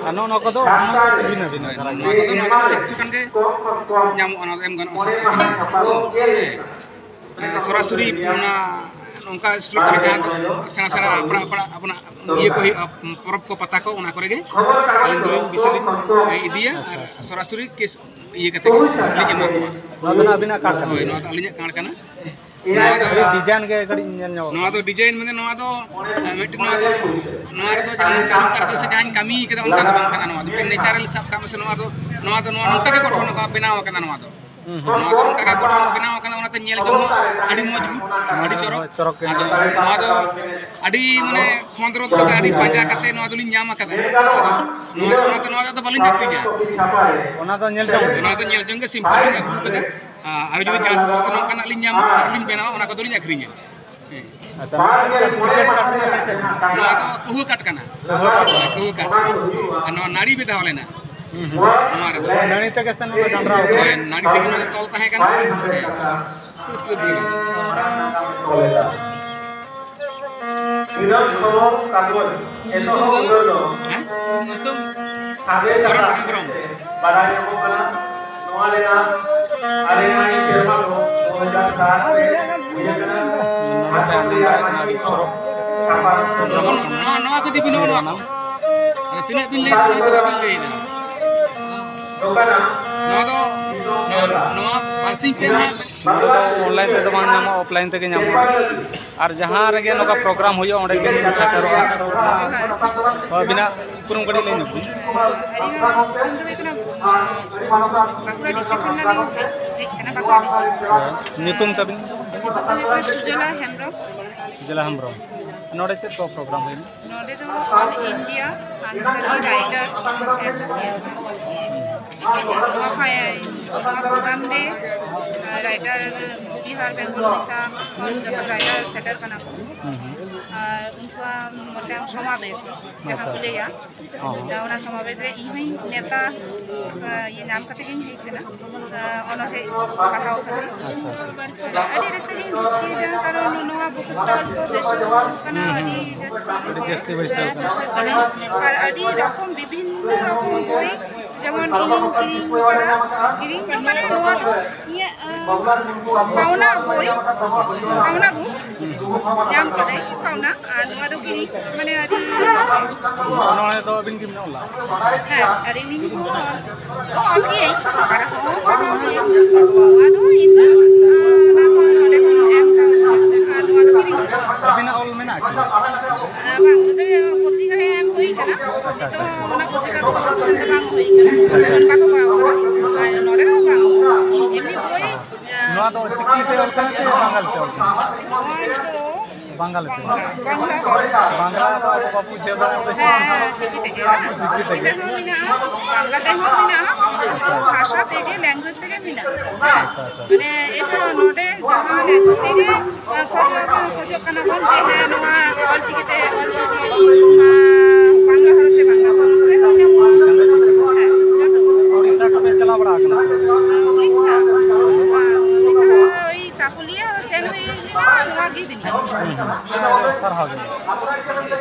ᱟᱨ ᱱᱚᱜᱼᱚ ᱱᱚᱣᱟ ᱠᱚᱫᱚ ᱥᱚᱢᱟᱱ ᱜᱮ ᱥᱮ ᱵᱷᱤᱱᱟᱹ ᱵᱷᱤᱱᱟᱹ ᱦᱳᱭ, ᱫᱷᱟᱨᱟ ᱜᱮᱭᱟ? ᱱᱚᱣᱟ ᱠᱚᱫᱚ, ᱱᱚᱣᱟ ᱠᱚᱫᱚ ᱥᱟᱛᱥᱚ ᱜᱟᱱ ᱜᱮ ᱧᱟᱢᱚᱜᱼᱟ, ᱱᱚᱣᱟ ᱫᱚ ᱮᱢ ᱜᱟᱱᱚᱜᱼᱟ, ᱥᱟᱛᱥᱚ ᱜᱟᱱ᱾ ᱦᱮᱸ᱾ ᱮᱸ, ᱥᱚᱨᱟᱥᱚᱨᱤ ᱚᱱᱟ ᱱᱚᱝᱠᱟ ᱥᱴᱳᱨ ᱠᱚᱨᱮ ᱡᱟᱦᱟᱸ ᱫᱚ ᱥᱮᱬᱟ ᱥᱮᱬᱟ ᱦᱟᱯᱲᱟᱜ ᱦᱟᱯᱲᱟᱜ ᱟᱵᱚᱱᱟᱜ ᱤᱭᱟᱹ ᱠᱚ ᱦᱩᱭᱩᱜᱼᱟ, ᱯᱚᱨᱚᱵᱽ ᱠᱚ, ᱯᱟᱛᱟ ᱠᱚ, ᱚᱱᱟ ᱠᱚᱨᱮ ᱜᱮ ᱟᱹᱞᱤᱧ ᱫᱚᱞᱤᱧ ᱵᱮᱥᱤ ᱞᱤᱧ, ᱮᱸ, ᱤᱫᱤᱭᱟ ᱟᱨ ᱥᱚᱨᱟᱥᱚᱨᱤ ᱠᱮᱥ ᱤᱭᱟᱹ ᱠᱟᱛᱮ ᱞᱤᱧ ᱮᱢᱟ ᱠᱚᱣᱟ᱾ ᱱᱚᱣᱟ ᱫᱚ ᱱᱟᱜ ᱟᱹᱵᱤᱱᱟᱜ ᱠᱟᱨᱰ ᱠᱟᱱᱟ? ᱦᱳᱭ, ᱱᱚᱣᱟ ᱫᱚ ᱟᱹᱞᱤᱧᱟᱜ ᱠᱟᱨᱰ ᱠᱟᱱᱟ᱾ ᱱᱚᱣᱟ ᱫᱚ ᱟᱹᱰᱤ ᱰᱤᱡᱟᱭᱤᱱ ᱜᱮ ᱠᱟᱹᱴᱤᱡ ᱧᱮᱞ ᱧᱚᱜᱚᱜ ᱱᱚᱣᱟ ᱠᱟᱱᱟ᱾ ᱫᱚ ᱰᱤᱡᱟᱭᱤᱱ ᱢᱟᱱᱮ ᱱᱚᱣᱟ ᱫᱚ, ᱮᱸ, ᱢᱤᱫᱴᱮᱱ ᱱᱚᱣᱟ ᱫᱚ, ᱱᱚᱣᱟ ᱨᱮᱫᱚ ᱡᱟᱦᱟᱸ ᱠᱟᱹᱨᱩ ᱠᱟᱨᱡᱚ ᱥᱮ ᱡᱟᱦᱟᱸᱧ ᱠᱟᱹᱢᱤ ᱠᱟᱫᱟ ᱚᱱᱠᱟ ᱫᱚ ᱵᱟᱝ ᱠᱟᱱᱟ᱾ ᱱᱚᱣᱟ ᱫᱚ ᱢᱤᱫᱴᱮᱱ ᱱᱮᱪᱟᱨᱟᱞ ᱥᱟᱵ ᱠᱟᱜ ᱢᱮ ᱥᱮ, ᱱᱚᱣᱟ ᱫᱚ, ᱱᱚᱣᱟ ᱫᱚ ᱱᱚᱝᱠᱟ ᱜᱮ ᱜᱚᱴᱷᱚᱱ ᱠᱟᱱᱟ, ᱵᱮᱱᱟᱣ ᱠᱟᱱᱟ ᱱᱚᱣᱟ ᱫᱚ᱾ ᱦᱩᱸ, ᱦᱩᱸ᱾ ᱱᱚᱣᱟ ᱫᱚ ᱚᱱᱠᱟ ᱜᱮ ᱜᱚᱴᱷᱚᱱ ᱵᱮᱱᱟᱣ ᱟᱠᱟᱱᱟ, ᱚᱱᱟᱛᱮ ᱧᱮᱞ ᱡᱚᱝ ᱦᱚᱸ ᱟᱹᱰᱤ ᱢᱚᱡᱽᱵᱩᱛ, ᱟᱹᱰᱤ ᱪᱚᱨᱚᱠ᱾ ᱦᱳᱭ, ᱪᱚᱨᱚᱠ ᱜᱮ ᱟᱫᱚ ᱧᱮᱞᱚᱜ ᱠᱟᱱᱟ᱾ ᱱᱚᱣᱟ ᱫᱚ ᱟᱹᱰᱤ, ᱢᱟᱱᱮ, ᱠᱷᱚᱸᱫᱽᱨᱚᱸᱫᱽ ᱠᱟᱛᱮ ᱟᱹᱰᱤ ᱯᱟᱸᱡᱟ ᱠᱟᱛᱮ ᱱᱚᱣᱟ ᱫᱚᱞᱤᱧ ᱧᱟᱢ ᱟᱠᱟᱫᱟ᱾ ᱟᱫᱚ ᱱᱚᱣᱟ ᱫᱚ, ᱚᱱᱟᱛᱮ ᱱᱚᱣᱟ ᱫᱚ ᱟᱫᱚ ᱵᱟᱹᱞᱤᱧ ᱟᱹᱠᱷᱨᱤᱧᱟ᱾ ᱚᱱᱟ ᱫᱚ ᱧᱮᱞ ᱡᱚᱝ ᱜᱮ? ᱱᱚᱣᱟ ᱫᱚ ᱧᱮᱞ ᱡᱚᱝ ᱜᱮ, ᱥᱤᱢᱯᱤᱞ ᱞᱤᱧ ᱟᱹᱜᱩ ᱟᱠᱟᱫᱟ᱾ ᱟᱨ ᱡᱩᱫᱤ ᱡᱟᱦᱟᱸ ᱛᱤᱥ ᱡᱩᱫᱤ ᱱᱚᱝᱠᱟᱱᱟᱜ ᱞᱤᱧ ᱧᱟᱢᱟ, ᱟᱨ ᱞᱤᱧ ᱵᱮᱱᱟᱣᱟ, ᱚᱱᱟ ᱠᱚᱫᱚ ᱞᱤᱧ ᱟᱹᱠᱷᱨᱤᱧᱟ᱾ ᱦᱮᱸ᱾ ᱟᱪᱪᱷᱟ, ᱱᱚᱣᱟ ᱫᱚ ᱪᱮᱫ ᱥᱤᱠᱨᱮᱴ ᱠᱟᱴ ᱠᱟᱱᱟ ᱥᱮ ᱪᱮᱫ ᱠᱟᱱᱟ? ᱱᱚᱣᱟ ᱫᱚ ᱠᱟᱹᱦᱩᱣᱟᱹ ᱠᱟᱴ ᱠᱟᱱᱟ᱾ ᱠᱟᱹᱦᱩᱣᱟᱹ ᱠᱟᱴ᱾ ᱦᱳᱭ, ᱠᱟᱹᱦᱩᱣᱟᱹ ᱠᱟᱴ᱾ ᱟᱨ ᱱᱚᱣᱟ ᱱᱟᱹᱲᱤ ᱵᱮᱫᱷᱟᱣ ᱞᱮᱱᱟ᱾ ᱦᱩᱸ, ᱦᱩᱸ᱾ ᱱᱚᱣᱟ ᱨᱮᱫᱚ᱾ ᱱᱟᱹᱲᱤ ᱛᱮᱜᱮ ᱥᱮ ᱱᱚᱣᱟ ᱰᱟᱸᱰᱨᱟᱣ ᱠᱟᱱᱟ? ᱦᱳᱭ, ᱱᱟᱹᱲᱤ ᱛᱮᱜᱮ ᱱᱚᱣᱟ ᱫᱚ ᱛᱚᱞ ᱛᱟᱦᱮᱸ ᱠᱟᱱᱟ᱾ ᱦᱮᱸ᱾ ᱛᱤᱨᱤᱥ ᱠᱤᱞᱳ ᱵᱷᱤᱲ ᱜᱟᱱ᱾ ᱦᱮᱸ? ᱥᱟᱵᱮ ᱠᱟᱛᱷᱟ ᱵᱟᱲᱟᱭ ᱧᱟᱢᱚᱜ ᱠᱟᱱᱟ᱾ ᱱᱚᱣᱟ ᱨᱮᱱᱟᱜ ᱟᱞᱮ ᱱᱚᱣᱟ ᱥᱮᱨᱢᱟ ᱫᱚ ᱫᱩ ᱦᱟᱡᱟᱨ ᱥᱟᱛ ᱨᱮ ᱦᱩᱭ ᱟᱠᱟᱱᱟ᱾ ᱱᱚᱣᱟ, ᱱᱚᱣᱟ ᱠᱚ ᱫᱤᱵᱤ ᱱᱚᱜᱼᱚ ᱱᱚᱣᱟ ᱠᱚ᱾ ᱟᱫᱚ ᱛᱤᱱᱟᱹᱜ ᱵᱤᱱ ᱞᱟᱹᱭ ᱮᱫᱟ, ᱚᱱᱟ ᱫᱚ ᱵᱟᱵᱤᱱ ᱞᱟᱹᱭ ᱮᱫᱟ᱾ ᱱᱚᱣᱟ ᱫᱚ ᱱᱚᱣᱟ ᱵᱟᱨᱥᱤᱧ ᱯᱮ ᱢᱟᱦᱟ ᱱᱚᱰᱮ ᱫᱚ ᱚᱱᱞᱟᱭᱤᱱ ᱛᱮᱫᱚ ᱵᱟᱝ ᱧᱟᱢᱚᱜᱼᱟ, ᱚᱯᱷᱞᱟᱭᱤᱱ ᱛᱮᱜᱮ ᱧᱟᱢᱚᱜᱼᱟ᱾ ᱟᱨ ᱡᱟᱦᱟᱸ ᱨᱮᱜᱮ ᱱᱚᱝᱠᱟ ᱯᱨᱳᱜᱨᱟᱢ ᱦᱩᱭᱩᱜᱼᱟ, ᱚᱸᱰᱮ ᱜᱮ ᱥᱮᱴᱮᱨᱚᱜᱼᱟ᱾ ᱦᱳᱭ, ᱟᱹᱵᱤᱱᱟᱜ ᱩᱯᱨᱩᱢ ᱠᱟᱹᱴᱤᱡ ᱞᱟᱹᱭ ᱧᱚᱜ ᱵᱤᱱ᱾ ᱟᱹᱞᱤᱧᱟᱜ ᱩᱯᱨᱩᱢ ᱫᱚ ᱦᱩᱭᱩᱜ ᱠᱟᱱᱟ, ᱵᱟᱸᱠᱩᱲᱟ ᱰᱤᱥᱴᱨᱤᱠᱴ ᱠᱷᱚᱱ ᱞᱤᱧ ᱦᱮᱡ ᱠᱟᱱᱟ, ᱵᱟᱸᱠᱩᱲᱟ ᱰᱤᱥᱴᱨᱤᱠᱴ᱾ ᱦᱮᱸ, ᱧᱩᱛᱩᱢ ᱛᱟᱵᱤᱱ? ᱧᱩᱛᱩᱢ ᱫᱚ ᱦᱩᱭᱩᱜ ᱠᱟᱱᱟ ᱥᱩᱡᱚᱞᱟ ᱦᱮᱢᱵᱨᱚᱢ᱾ ᱥᱩᱡᱚᱞᱟ ᱦᱮᱢᱵᱨᱚᱢ᱾ ᱱᱚᱰᱮ ᱪᱮᱫ ᱠᱚ ᱯᱨᱳᱜᱨᱟᱢ ᱦᱩᱭᱱᱟ? ᱱᱚᱰᱮ ᱫᱚ All India Santali Writers Association, ᱱᱚᱣᱟ ᱠᱷᱚᱱ, ᱱᱚᱣᱟ ᱯᱨᱳᱜᱨᱟᱢ ᱨᱮ, ᱟᱨ, ᱨᱟᱭᱴᱟᱨ ᱵᱤᱦᱟᱨ, ᱵᱮᱝᱜᱚᱞ, ᱩᱲᱤᱥᱥᱟ ᱠᱷᱚᱱ ᱡᱚᱛᱚ ᱨᱟᱭᱴᱟᱨ ᱥᱮᱴᱮᱨ ᱠᱟᱱᱟ ᱠᱚ᱾ ᱦᱩᱸ, ᱦᱩᱸ᱾ ᱟᱨ ᱩᱱᱠᱩᱣᱟᱜ ᱢᱤᱫᱴᱟᱝ ᱥᱚᱢᱟᱵᱮᱥ, ᱡᱟᱦᱟᱸ ᱟᱪᱪᱷᱟ, ᱠᱚ ᱟᱪᱪᱷᱟ᱾ ᱞᱟᱹᱭᱟ, ᱦᱚᱸ, ᱦᱚᱸ᱾ ᱚᱱᱟ ᱥᱚᱢᱟᱵᱮᱥ ᱨᱮ ᱤᱧ ᱦᱚᱸᱧ ᱱᱮᱣᱛᱟ, ᱟᱸ, ᱤᱭᱟᱹ ᱧᱟᱢ ᱠᱟᱛᱮ ᱜᱤᱧ ᱦᱮᱡ ᱠᱟᱱᱟ, ᱟᱸ, ᱚᱱᱚᱬᱦᱮ ᱯᱟᱲᱦᱟᱣ ᱠᱷᱟᱹᱛᱤᱨ᱾ ᱟᱪᱪᱷᱟ, ᱟᱪᱪᱷᱟ᱾ ᱟᱹᱰᱤ ᱨᱟᱹᱥᱠᱟᱹ ᱜᱤᱧ ᱵᱩᱡᱽ ᱠᱮᱫᱟ, ᱠᱟᱨᱚᱱ ᱱᱚᱣᱟ ᱵᱩᱠ ᱥᱴᱚᱞ ᱠᱚ ᱵᱟᱹᱭᱥᱟᱹᱣ ᱠᱟᱱᱟ, ᱦᱩᱸ, ᱦᱩᱸ, ᱟᱹᱰᱤ ᱦᱩᱸ᱾ ᱡᱟᱹᱥᱛᱤ᱾ ᱟᱹᱰᱤ ᱡᱟᱹᱥᱛᱤ ᱵᱟᱹᱭᱥᱟᱹᱣ ᱦᱮᱸ, ᱠᱟᱱᱟ᱾ ᱵᱟᱹᱭᱥᱟᱹᱣ ᱠᱟᱱᱟ᱾ ᱟᱨ ᱟᱹᱰᱤ ᱨᱚᱠᱚᱢ, ᱵᱤᱵᱷᱤᱱᱱᱚ ᱨᱚᱠᱚᱢ ᱵᱳᱭ, ᱡᱮᱢᱚᱱ ᱤᱧᱤᱧ ᱠᱤᱨᱤᱧ ᱠᱟᱫᱟ, ᱠᱤᱨᱤᱧ ᱫᱚ ᱢᱟᱱᱮ ᱱᱚᱣᱟ ᱫᱚ ᱤᱧᱟᱹᱜ, ᱟᱸ, ᱯᱟᱣᱱᱟ ᱵᱳᱭ, ᱯᱟᱣᱱᱟ ᱵᱩᱠ ᱧᱟᱢ ᱠᱟᱹᱫᱟᱹᱧ, ᱯᱟᱣᱱᱟ᱾ ᱟᱨ ᱱᱚᱣᱟ ᱫᱚ ᱠᱤᱨᱤᱧ, ᱢᱟᱱᱮ, ᱟᱹᱰᱤ ᱚᱱᱚᱬᱦᱮ ᱫᱚ ᱟᱹᱵᱤᱱ ᱜᱮᱵᱤᱱ ᱚᱞᱟ? ᱦᱮᱸ, ᱟᱹᱞᱤᱧ ᱞᱤᱧ ᱚᱞ, ᱚᱞ ᱜᱤᱭᱟᱹᱧ, ᱯᱟᱲᱦᱟᱣ ᱦᱚᱸ ᱯᱟᱲᱦᱟᱣ ᱜᱤᱭᱟᱹᱧ᱾ ᱱᱚᱣᱟ ᱫᱚ ᱤᱧ ᱫᱚ, ᱟᱸ, ᱚᱱᱟ ᱠᱚ ᱱᱚᱰᱮ ᱠᱷᱚᱱ ᱮᱢ ᱠᱟᱜ, ᱟᱨ ᱱᱚᱣᱟ ᱫᱚ ᱠᱤᱨᱤᱧ ᱦᱩᱭᱩᱜᱼᱟ᱾ ᱟᱹᱵᱤᱱᱟᱜ ᱚᱞ ᱢᱮᱱᱟᱜᱼᱟ ᱠᱤ? ᱟᱸ, ᱵᱟᱝ, ᱚᱱᱟ ᱫᱚ ᱯᱚᱛᱨᱤᱠᱟ ᱨᱮ ᱮᱢ ᱦᱩᱭ ᱠᱟᱱᱟ᱾ ᱟᱪᱪᱷᱟ, ᱱᱤᱛᱚᱜ ᱟᱪᱪᱷᱟ᱾ ᱚᱱᱟ ᱯᱚᱛᱨᱤᱠᱟ ᱠᱚ ᱚᱯᱥᱮᱱ ᱫᱚ ᱵᱟᱝ ᱦᱩᱭ ᱠᱟᱱᱟ᱾ ᱟᱪᱪᱷᱟ, ᱟᱪᱪᱷᱟ᱾ ᱵᱟᱠᱚ ᱠᱚᱨᱟᱣ ᱠᱟᱫᱟ᱾ ᱟᱨ ᱱᱚᱰᱮ ᱫᱚ ᱵᱟᱝ, ᱮᱢᱱᱤ ᱵᱳᱭ, ᱱᱚᱣᱟ ᱫᱚ ᱪᱤᱠᱤ ᱛᱮ ᱚᱞ ᱠᱟᱱᱟ ᱥᱮ ᱵᱟᱝᱜᱟᱞᱤ ᱛᱮ ᱚᱞ ᱠᱟᱱᱟ? ᱱᱚᱣᱟ ᱫᱚ ᱵᱟᱝᱜᱟᱞᱤ ᱛᱮ? ᱵᱟᱝᱞᱟ, ᱵᱟᱝᱞᱟ᱾ ᱵᱟᱝᱞᱟ ᱫᱚ ᱟᱵᱚ ᱵᱟᱵᱚ ᱵᱩᱡᱷᱟᱹᱣ ᱫᱟᱲᱮᱭᱟᱜᱼᱟ, ᱥᱮ ᱪᱮᱫ? ᱦᱮᱸ, ᱪᱤᱠᱤ ᱛᱮᱜᱮ᱾ ᱪᱤᱠᱤ ᱪᱤᱠᱤ ᱛᱮᱜᱮ᱾ ᱛᱮᱦᱚᱸ ᱢᱮᱱᱟᱜᱼᱟ, ᱵᱟᱝᱞᱟ ᱛᱮᱦᱚᱸ ᱢᱮᱱᱟᱜᱼᱟ, ᱡᱚᱛᱚ ᱵᱷᱟᱥᱟ ᱛᱮᱜᱮ, ᱞᱮᱝᱜᱩᱭᱮᱡᱽ ᱛᱮᱜᱮ ᱢᱮᱱᱟᱜᱼᱟ᱾ ᱟᱪᱪᱷᱟ, ᱟᱪᱪᱷᱟ᱾ ᱢᱟᱱᱮ, ᱮᱨᱯᱚᱨ ᱱᱚᱰᱮ ᱡᱟᱦᱟᱸ ᱞᱮᱝᱜᱩᱭᱮᱡᱽ ᱛᱮᱜᱮ, ᱟᱸ, ᱠᱷᱚᱡᱽ ᱠᱚ ᱠᱷᱚᱡᱚᱜ ᱠᱟᱱᱟ ᱵᱚᱱ ᱡᱮ, ᱦᱮᱸ, ᱱᱚᱣᱟ ᱚᱞ ᱪᱤᱠᱤ ᱛᱮ, ᱚᱞ ᱪᱤᱠᱤ, ᱟᱸ, ᱵᱟᱝᱞᱟ ᱦᱚᱨᱚᱯ ᱛᱮ ᱵᱟᱝᱞᱟ ᱦᱚᱨᱚᱯ ᱛᱮ ᱦᱚᱸ ᱧᱟᱢᱚᱜᱼᱟ᱾ ᱦᱮᱸ, ᱡᱚᱛᱚ᱾ ᱩᱲᱤᱥᱥᱟ ᱠᱚᱯᱮ ᱪᱟᱞᱟᱣ ᱵᱟᱲᱟ ᱟᱠᱟᱱᱟ ᱥᱮ ᱵᱟᱝ? ᱩᱲᱤᱥᱥᱟ, ᱩᱲᱤᱥᱥᱟ ᱦᱚᱸ ᱳᱭ ᱪᱟᱠᱩᱞᱤᱭᱟᱹ ᱥᱮᱱ ᱦᱩᱭ ᱞᱮᱱᱟ, ᱱᱚᱣᱟ ᱜᱮ ᱫᱤᱱ᱾ ᱦᱩᱸ, ᱦᱩᱸ᱾ ᱥᱟᱨᱦᱟᱣ ᱜᱮ᱾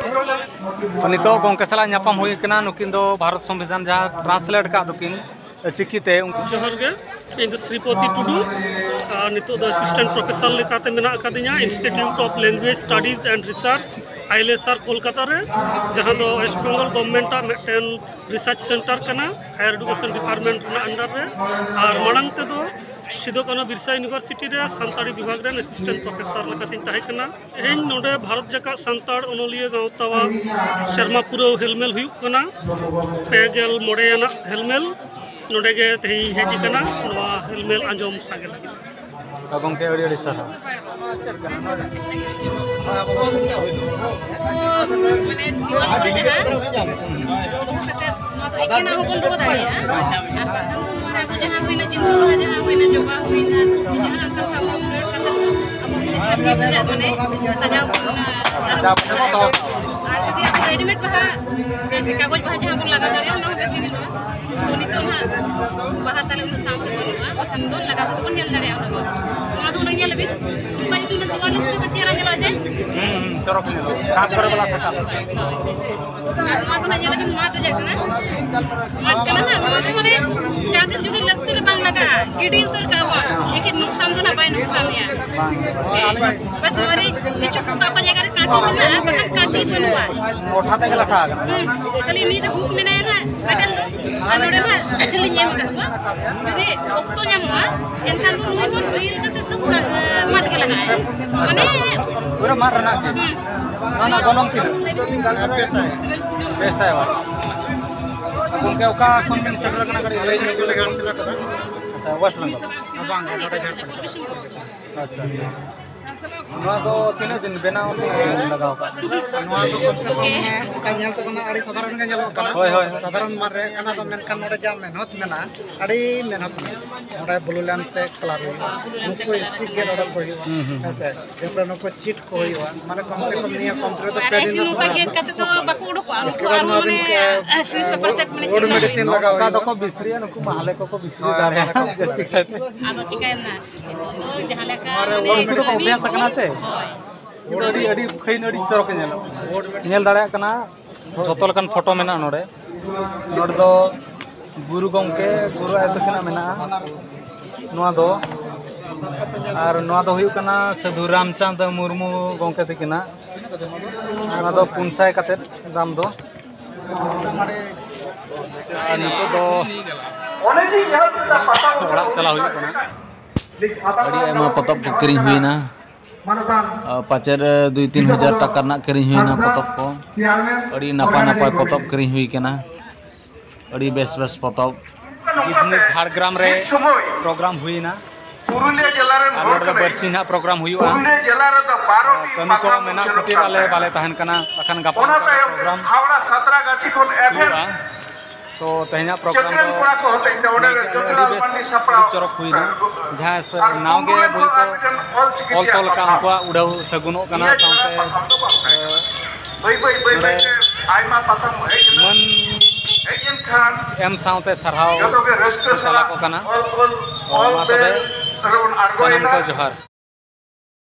ᱛᱚ, ᱱᱤᱛᱚᱜ ᱜᱚᱝᱠᱮ ᱥᱟᱞᱟᱜ ᱧᱟᱯᱟᱢ ᱦᱩᱭ ᱠᱟᱱᱟ᱾ ᱱᱩᱠᱤᱱ ᱫᱚ ᱵᱷᱟᱨᱚᱛ ᱥᱚᱝᱵᱤᱫᱷᱟᱱ ᱡᱟᱦᱟᱸ ᱴᱨᱟᱱᱥᱞᱮᱴ ᱟᱠᱟᱫ ᱫᱚᱠᱤᱱ, ᱪᱤᱠᱤᱛᱮ ᱩᱱᱠᱩ ᱡᱚᱦᱟᱨ ᱜᱮ᱾ ᱤᱧ ᱫᱚ ᱥᱨᱤᱯᱚᱛᱤ ᱴᱩᱰᱩ, ᱟᱨ ᱱᱤᱛᱚᱜ ᱫᱚ ᱮᱥᱤᱥᱴᱮᱱᱴ ᱯᱨᱚᱯᱷᱮᱥᱚᱨ ᱞᱮᱠᱟᱛᱮ ᱢᱮᱱᱟᱜ ᱟᱠᱟᱫᱤᱧᱟ institute of languages studies and research, ᱟᱭᱮᱞᱮᱥᱟᱨ, ᱠᱳᱞᱠᱟᱛᱟ ᱨᱮ, ᱡᱟᱦᱟᱸ ᱫᱚ ᱳᱭᱮᱥᱴ ᱵᱮᱝᱜᱚᱞ ᱜᱚᱵᱷᱢᱮᱱᱴ ᱟᱜ ᱢᱤᱫᱴᱮᱱ ᱨᱤᱥᱟᱨᱪ ᱥᱮᱱᱴᱟᱨ ᱠᱟᱱᱟ ᱦᱟᱭᱟᱨ ᱮᱰᱩᱠᱮᱥᱚᱱ ᱰᱤᱯᱟᱨᱴᱢᱮᱱᱴ ᱨᱮᱱᱟᱜ ᱟᱱᱰᱟᱨ ᱨᱮ᱾ ᱟᱨ ᱢᱟᱲᱟᱝ ᱛᱮᱫᱚ ᱥᱤᱫᱩ ᱠᱟᱹᱱᱦᱩ ᱵᱤᱨᱥᱟ ᱤᱭᱩᱱᱤᱵᱷᱟᱨᱥᱤᱴᱤ ᱨᱮ ᱥᱟᱱᱛᱟᱲᱤ ᱵᱤᱵᱷᱟᱜᱽ ᱨᱮᱱ ᱮᱥᱤᱥᱴᱮᱱᱴ ᱯᱨᱚᱯᱷᱮᱥᱚᱨ ᱞᱮᱠᱟᱛᱤᱧ ᱛᱟᱦᱮᱸ ᱠᱟᱱᱟ᱾ ᱛᱮᱦᱮᱧ ᱱᱚᱰᱮ ᱵᱷᱟᱨᱚᱛ ᱡᱟᱠᱟᱛ ᱥᱟᱱᱛᱟᱲ ᱚᱱᱚᱞᱤᱭᱟᱹ ᱜᱟᱶᱛᱟᱣᱟᱜ ᱥᱮᱨᱢᱟ ᱯᱩᱨᱟᱹᱣ ᱦᱮᱞᱢᱮᱞ ᱦᱩᱭᱩᱜ ᱠᱟᱱᱟ᱾ ᱯᱮ ᱜᱮᱞ ᱢᱚᱬᱮ ᱟᱱᱟᱜ ᱦᱮᱞᱢᱮᱞ ᱱᱚᱰᱮ ᱜᱮ ᱛᱮᱦᱮᱧ ᱦᱮᱡ ᱟᱠᱟᱱᱟ, ᱱᱚᱣᱟ ᱦᱮᱞᱢᱮᱞ ᱟᱸᱡᱚᱢ ᱥᱟᱸᱜᱮ ᱞᱟᱹᱜᱤᱫ᱾ ᱜᱚᱢᱠᱮ, ᱟᱹᱰᱤ ᱟᱹᱰᱤ ᱥᱟᱨᱦᱟᱣ᱾ ᱢᱟᱱᱮ ᱫᱤᱣᱟᱞᱤ ᱠᱚᱨᱮ ᱡᱟᱦᱟᱸ ᱫᱚᱦᱚ ᱠᱟᱛᱮ, ᱱᱚᱣᱟ ᱫᱚ ᱮᱠᱮᱱᱟᱜ ᱦᱚᱸᱵᱚᱱ ᱫᱚᱦᱚ ᱫᱟᱲᱮᱭᱟᱜᱼᱟ᱾ ᱟᱨ ᱵᱟᱠᱷᱟᱱ ᱫᱚ ᱱᱚᱣᱟ ᱨᱮ ᱟᱵᱚ ᱡᱟᱦᱟᱸ ᱦᱩᱭᱱᱟ, ᱪᱤᱱᱛᱟᱹ ᱵᱟᱦᱟ ᱡᱟᱦᱟᱸ ᱦᱩᱭᱱᱟ, ᱡᱚᱵᱟ ᱦᱩᱭᱱᱟ, ᱡᱟᱦᱟᱸ ᱚᱱᱠᱟ ᱵᱷᱟᱵᱽ ᱵᱷᱟᱵᱽ ᱠᱟᱛᱮ ᱟᱵᱚ ᱢᱟᱱᱮ ᱟᱹᱰᱤ ᱛᱤᱱᱟᱹᱜ ᱢᱟᱱᱮ ᱥᱟᱡᱟᱣ ᱵᱚᱱ ᱟᱨ ᱡᱩᱫᱤ ᱟᱵᱚ ᱨᱮᱰᱤᱢᱮᱰ ᱵᱟᱦᱟ, ᱡᱮᱭᱥᱮ ᱠᱟᱜᱚᱡᱽ ᱵᱟᱦᱟ ᱡᱟᱦᱟᱸ ᱵᱚᱱ ᱞᱟᱜᱟᱣ ᱫᱟᱲᱮᱭᱟᱜᱼᱟ, ᱚᱱᱟ ᱦᱚᱸ ᱵᱮᱥ ᱜᱮ ᱧᱮᱞᱚᱜᱼᱟ᱾ ᱛᱚ ᱱᱤᱛᱚᱜ ᱱᱟᱦᱟᱜ ᱵᱟᱦᱟ ᱛᱟᱞᱮ ᱩᱱᱟᱹᱜ ᱥᱟᱶᱛᱮ ᱵᱟᱹᱱᱩᱜᱼᱟ, ᱵᱟᱠᱷᱟᱱ ᱫᱚ ᱞᱟᱜᱟᱣ ᱠᱟᱛᱮ ᱵᱚᱱ ᱧᱮᱞ ᱫᱟᱲᱮᱭᱟᱜᱼᱟ ᱚᱱᱟ ᱫᱚ᱾ ᱱᱚᱣᱟ ᱫᱚ ᱩᱱᱟᱹᱜ ᱧᱮᱞ ᱟᱹᱵᱤᱱ, ᱚᱱᱠᱟ ᱡᱩᱫᱤ ᱩᱱᱟᱹᱜ ᱫᱩᱣᱟᱨ ᱨᱮ ᱪᱮᱦᱨᱟ ᱧᱮᱞᱚᱜᱼᱟ ᱡᱮ᱾ ᱦᱩᱸ, ᱦᱩᱸ, ᱪᱚᱨᱚᱠ ᱧᱮᱞᱚᱜᱼᱟ᱾ ᱠᱟᱸᱛ ᱠᱚᱨᱮ ᱵᱚᱱ ᱟᱴᱠᱟᱣ᱾ ᱟᱨ ᱱᱚᱣᱟ ᱫᱚ ᱱᱟᱜ ᱧᱮᱞ ᱟᱹᱵᱤᱱ ᱢᱟᱴ ᱨᱮᱭᱟᱜ ᱠᱟᱱᱟ᱾ ᱢᱟᱴ ᱠᱟᱱᱟ ᱱᱟᱜ, ᱱᱚᱣᱟ ᱫᱚ ᱢᱟᱱᱮ ᱡᱟᱦᱟᱸ ᱛᱤᱥ ᱡᱩᱫᱤ ᱞᱟᱹᱠᱛᱤ ᱨᱮ ᱵᱟᱝ ᱞᱟᱜᱟᱜᱼᱟ, ᱜᱤᱰᱤ ᱩᱛᱟᱹᱨ ᱠᱟᱜᱼᱟ ᱵᱚᱱ, ᱮᱠᱷᱮᱱ ᱱᱩᱠᱥᱟᱱ ᱫᱚ ᱱᱟᱜ ᱵᱟᱭ ᱱᱩᱠᱥᱟᱱ ᱜᱮᱭᱟ᱾ ᱵᱟᱝ᱾ ᱵᱟᱥ ᱱᱚᱣᱟ ᱨᱮ ᱠᱤᱪᱷᱩ ᱚᱠᱟ ᱚᱠᱟ ᱡᱟᱭᱜᱟ ᱨᱮ ᱠᱟᱹᱴᱤ ᱢᱮᱱᱟᱜᱼᱟ, ᱵᱟᱠᱷᱟᱱ ᱠᱟᱹᱴᱤ ᱵᱟᱹᱱᱩᱜᱼᱟ᱾ ᱚᱴᱷᱟ ᱛᱮᱜᱮ ᱞᱟᱴᱷᱟ ᱟᱠᱟᱱᱟ᱾ ᱦᱩᱸ, ᱠᱷᱟᱹᱞᱤ ᱱᱤᱭᱟᱹ ᱨᱮ ᱦᱩᱠ ᱢᱮᱱᱟᱭᱟ ᱱᱟᱜ, ᱢᱤᱫᱴᱮᱱ ᱫᱚ᱾ ᱟᱨ ᱱᱚᱰᱮ ᱢᱟ ᱠᱷᱟᱹᱞᱤᱧ ᱮᱢ ᱟᱠᱟᱫ ᱠᱚᱣᱟ᱾ ᱡᱩᱫᱤ ᱚᱠᱛᱚ ᱧᱟᱢᱚᱜᱼᱟ, ᱮᱱᱠᱷᱟᱱ ᱫᱚ ᱱᱩᱭ ᱦᱚᱸ ᱰᱨᱤᱞ ᱠᱟᱛᱮ ᱫᱚ ᱢᱟᱴ ᱜᱮ ᱞᱟᱜᱟᱜᱼᱟᱭ᱾ ᱢᱟᱱᱮ ᱯᱩᱨᱟᱹ ᱢᱟᱴ ᱨᱮᱱᱟᱜ ᱜᱮ᱾ ᱦᱩᱸ᱾ ᱱᱚᱣᱟ ᱨᱮᱱᱟᱜ ᱜᱚᱱᱚᱝ ᱛᱤᱱᱟᱹᱜ? ᱯᱮ ᱥᱟᱭ᱾ ᱯᱮ ᱥᱟᱭ ᱵᱟᱝ? ᱜᱚᱢᱠᱮ, ᱚᱠᱟ ᱠᱷᱚᱱ ᱵᱤᱱ ᱥᱮᱴᱮᱨ ᱟᱠᱟᱱᱟ, ᱠᱟᱹᱴᱤᱡ ᱞᱟᱹᱭ ᱧᱚᱜ ᱞᱮᱠᱷᱟᱱ? ᱟᱪᱪᱷᱟ, ᱳᱭᱮᱥᱴ ᱵᱮᱝᱜᱚᱞ᱾ ᱵᱟᱝ, ᱱᱚᱰᱮ ᱡᱷᱟᱲᱠᱷᱚᱸᱰ᱾ ᱟᱪᱪᱷᱟ, ᱟᱪᱪᱷᱟ᱾ ᱱᱚᱣᱟ ᱫᱚ ᱛᱤᱱᱟᱹᱜ ᱫᱤᱱ ᱵᱮᱱᱟᱣ ᱞᱟᱜᱟᱣ ᱠᱟᱜ? ᱱᱚᱣᱟ ᱫᱚ ᱠᱚᱢ ᱥᱮ ᱠᱚᱢ ᱚᱱᱠᱟ ᱧᱮᱞ ᱛᱮᱫᱚ ᱱᱟᱜ ᱟᱹᱰᱤ ᱥᱟᱫᱷᱟᱨᱚᱱ ᱜᱮ ᱧᱮᱞᱚᱜ ᱠᱟᱱᱟ᱾ ᱦᱳᱭ, ᱦᱳᱭ, ᱦᱳᱭ᱾ ᱥᱟᱫᱷᱟᱨᱚᱱ ᱢᱟᱨ ᱨᱮ ᱠᱟᱱᱟ ᱫᱚ, ᱢᱮᱱᱠᱷᱟᱱ ᱱᱚᱰᱮ ᱡᱟ ᱢᱮᱦᱱᱚᱛ ᱢᱮᱱᱟᱜᱼᱟ, ᱟᱹᱰᱤ ᱢᱮᱦᱱᱚᱛ ᱢᱮᱱᱟᱜᱼᱟ᱾ ᱱᱚᱰᱮ ᱵᱞᱩ ᱞᱟᱭᱤᱱ ᱛᱮ ᱠᱟᱞᱟᱨ ᱦᱩᱭᱩᱜᱼᱟ, ᱱᱩᱠᱩ ᱥᱴᱤᱠ ᱜᱮ ᱱᱚᱰᱮ ᱠᱚ ᱦᱩᱭᱩᱜᱼᱟ, ᱦᱩᱸ, ᱦᱩᱸ᱾ ᱦᱮᱸ ᱥᱮ? ᱮᱨᱯᱚᱨᱮ ᱱᱩᱠᱩ ᱪᱤᱴ ᱠᱚ ᱦᱩᱭᱩᱜᱼᱟ, ᱢᱟᱱᱮ ᱠᱚᱢ ᱥᱮ ᱠᱚᱢ ᱱᱤᱭᱟᱹ ᱠᱚᱢᱯᱤᱭᱩᱴᱟᱨ ᱫᱚ ᱯᱮ ᱫᱤᱱ ᱫᱚ ᱥᱚᱢᱚᱭ ᱦᱟᱛᱟᱣᱟ᱾ ᱠᱟᱛᱮ ᱫᱚ ᱵᱟᱠᱚ ᱩᱰᱩᱠᱚᱜᱼᱟ, ᱩᱥᱠᱮ ᱩᱱᱠᱩ ᱵᱟᱫ ᱟᱨᱦᱚᱸ ᱱᱚᱣᱟ ᱢᱟᱱᱮ ᱵᱤᱱ, ᱮ, ᱥᱩᱭ ᱯᱮᱯᱟᱨ ᱛᱮ ᱢᱟᱱᱮ ᱱᱚᱝᱠᱟ ᱪᱤᱠᱟᱹᱭᱟ? ᱫᱚᱠᱚ ᱵᱤᱥᱨᱤᱭᱟ, ᱱᱩᱠᱩ ᱢᱟᱦᱞᱮ ᱠᱚᱠᱚ ᱵᱤᱥᱨᱤ ᱦᱳᱭ, ᱫᱟᱲᱮᱭᱟᱜᱼᱟ, ᱢᱟᱦᱞᱮ ᱠᱚ᱾ ᱡᱟᱹᱥᱛᱤ ᱠᱟᱭᱛᱮ᱾ ᱟᱫᱚ ᱪᱤᱠᱟᱹᱭᱮᱱᱟ? ᱱᱚᱜᱼᱚᱭ ᱡᱟᱦᱟᱸ ᱞᱮᱠᱟ ᱱᱚᱣᱟ ᱨᱮ ᱢᱟᱱᱮ ᱩᱱᱠᱩ ᱫᱚᱠᱚ ᱚᱵᱷᱭᱟᱥ ᱟᱠᱟᱱᱟ ᱥᱮ? ᱦᱳᱭ᱾ ᱠᱤᱱᱛᱩ ᱟᱹᱰᱤ, ᱟᱹᱰᱤ ᱯᱷᱟᱭᱤᱱ, ᱟᱹᱰᱤ ᱪᱚᱨᱚᱠ ᱮ ᱧᱮᱞᱚᱜ ᱠᱟᱱᱟ᱾ ᱧᱮᱞ ᱫᱟᱲᱮᱭᱟᱜ ᱠᱟᱱᱟ, ᱡᱷᱚᱛᱚ ᱞᱮᱠᱟᱱ ᱯᱷᱳᱴᱳ ᱢᱮᱱᱟᱜᱼᱟ ᱱᱚᱰᱮ᱾ ᱱᱚᱰᱮ ᱫᱚ ᱜᱩᱨᱩ ᱜᱚᱢᱠᱮ ᱜᱩᱨᱩ ᱟᱭᱳ ᱛᱟᱹᱠᱤᱱᱟᱜ ᱢᱮᱱᱟᱜᱼᱟ ᱱᱚᱣᱟ ᱫᱚ᱾ ᱟᱨ ᱱᱚᱣᱟ ᱫᱚ ᱦᱩᱭᱩᱜ ᱠᱟᱱᱟ ᱥᱟᱹᱫᱷᱩ ᱨᱟᱢᱪᱟᱸᱫᱽ ᱢᱩᱨᱢᱩ ᱜᱚᱢᱠᱮ ᱛᱟᱹᱠᱤᱱᱟᱜ᱾ ᱱᱚᱣᱟ ᱫᱚ ᱯᱩᱱ ᱥᱟᱭ ᱠᱟᱛᱮᱫ ᱫᱟᱢ ᱫᱚ᱾ ᱟᱨ ᱱᱤᱛᱚᱜ ᱫᱚ ᱚᱲᱟᱜ ᱪᱟᱞᱟᱣ ᱦᱩᱭᱩᱜ ᱠᱟᱱᱟ᱾ ᱟᱹᱰᱤ ᱟᱭᱢᱟ ᱯᱚᱛᱚᱵ ᱠᱚ ᱠᱤᱨᱤᱧ ᱦᱩᱭᱱᱟ᱾ ᱟᱨ ᱯᱟᱪᱮᱨ ᱫᱩᱭ ᱛᱤᱱ ᱦᱟᱡᱟᱨ ᱴᱟᱠᱟ ᱨᱮᱱᱟᱜ ᱠᱤᱨᱤᱧ ᱦᱩᱭᱱᱟ ᱯᱚᱛᱚᱵ ᱠᱚ᱾ ᱟᱹᱰᱤ ᱱᱟᱯᱟᱭ ᱱᱟᱯᱟᱭ ᱯᱚᱛᱚᱵ ᱠᱤᱨᱤᱧ ᱦᱩᱭ ᱠᱟᱱᱟ᱾ ᱟᱹᱰᱤ ᱵᱮᱥ ᱵᱮᱥ ᱯᱚᱛᱚᱵ᱾ ᱡᱷᱟᱲᱜᱨᱟᱢ ᱨᱮ ᱯᱨᱳᱜᱨᱟᱢ ᱦᱩᱭᱱᱟ᱾ ᱯᱩᱨᱩᱞᱤᱭᱟᱹ ᱡᱮᱞᱟ ᱨᱮᱱ ᱟᱨ ᱦᱚᱲ ᱱᱚᱰᱮ ᱫᱚ ᱠᱟᱱᱟ᱾ ᱵᱟᱹᱨᱥᱤᱧ ᱦᱟᱸᱜ ᱯᱨᱳᱜᱨᱟᱢ ᱦᱩᱭᱩᱜᱼᱟ᱾ ᱯᱩᱨᱩᱞᱤᱭᱟᱹ ᱡᱮᱞᱟ ᱨᱮᱫᱚ ᱵᱟᱨᱚ ᱴᱤ ᱠᱟᱹᱢᱤ ᱠᱚ ᱯᱟᱛᱟ ᱢᱮᱱᱟᱜ ᱩᱪᱷᱟᱹᱱᱚᱜ ᱠᱷᱟᱹᱛᱤᱨ ᱠᱟᱱ ᱟᱞᱮ ᱛᱟᱦᱮᱸᱫ᱾ ᱵᱟᱞᱮ ᱛᱟᱦᱮᱱ ᱠᱟᱱᱟ, ᱵᱟᱠᱷᱟᱱ ᱜᱟᱯᱟ ᱚᱱᱟ ᱱᱚᱝᱠᱟ ᱛᱟᱭᱚᱢ ᱯᱨᱳᱜᱨᱟᱢ ᱦᱟᱣᱲᱟ ᱥᱟᱸᱛᱨᱟᱜᱟᱹᱪᱷᱤ ᱠᱷᱚᱱ ᱮᱵᱷᱮᱱ ᱦᱩᱭᱩᱜᱼᱟ᱾ ᱛᱚ ᱛᱮᱦᱮᱧᱟᱜ ᱯᱨᱳᱜᱨᱟᱢ ᱪᱟᱹᱛᱨᱟᱹᱱ ᱫᱚ ᱠᱚᱲᱟ ᱠᱚ ᱦᱚᱛᱮᱡ ᱛᱮ ᱚᱸᱰᱮ ᱞᱟᱹᱭ ᱫᱚ ᱠᱮᱫ ᱞᱮ ᱟᱹᱰᱤ ᱪᱚᱛᱨᱟᱞ ᱵᱮᱥ, ᱢᱟᱹᱱᱰᱤ ᱟᱹᱰᱤ ᱥᱟᱯᱲᱟᱣ᱾ ᱪᱚᱨᱚᱠ ᱦᱩᱭᱱᱟ᱾ ᱡᱟᱦᱟᱸᱭ ᱥᱮ ᱟᱨ ᱱᱟᱣ ᱜᱮ ᱠᱩᱢᱵᱩ ᱵᱳᱭ ᱫᱚ ᱠᱚ ᱟᱨ ᱢᱤᱫᱴᱮᱱ ᱚᱞ ᱪᱤᱠᱤ ᱚᱞ ᱨᱮᱭᱟᱜ ᱛᱚᱞ ᱟᱠᱟᱫ ᱯᱟᱛᱷᱟᱢ᱾ ᱩᱱᱠᱩᱣᱟᱜ ᱩᱰᱷᱟᱹᱣ ᱥᱟᱹᱜᱩᱱᱚᱜ ᱠᱟᱱᱟ᱾ ᱱᱤᱭᱟᱹ ᱥᱟᱶᱛᱮ, ᱪᱷᱟᱲᱟ ᱯᱟᱛᱷᱟᱢ ᱫᱚ ᱵᱟᱝ ᱛᱟᱦᱮᱸ ᱠᱟᱱᱟ᱾ ᱮ, ᱵᱟᱹᱭ ᱵᱟᱹᱭ ᱵᱟᱹᱭ ᱱᱚᱰᱮ ᱵᱟᱹᱭᱛᱮ ᱟᱭᱢᱟ ᱯᱟᱛᱷᱟᱢ ᱦᱮᱡ ᱮᱱᱟ᱾ ᱢᱟᱹᱱ ᱦᱮᱡ ᱮᱱ ᱠᱷᱟᱱ ᱮᱢ ᱥᱟᱶᱛᱮ ᱥᱟᱨᱦᱟᱣ ᱡᱚᱛᱚ ᱜᱮ ᱨᱟᱹᱥᱠᱟᱹ ᱪᱟᱞ ᱥᱟᱞᱟᱜ ᱟᱠᱚ ᱠᱟᱱᱟ᱾ ᱚᱞ, ᱚᱞ, ᱛᱚ ᱚᱞ ᱢᱟ ᱵᱮᱞ ᱛᱚᱵᱮ ᱨᱮᱵᱚᱱ ᱟᱬᱜᱚᱭᱮᱱᱟ᱾ ᱥᱟᱱᱟᱢ ᱠᱚ ᱡᱚᱦᱟᱨ᱾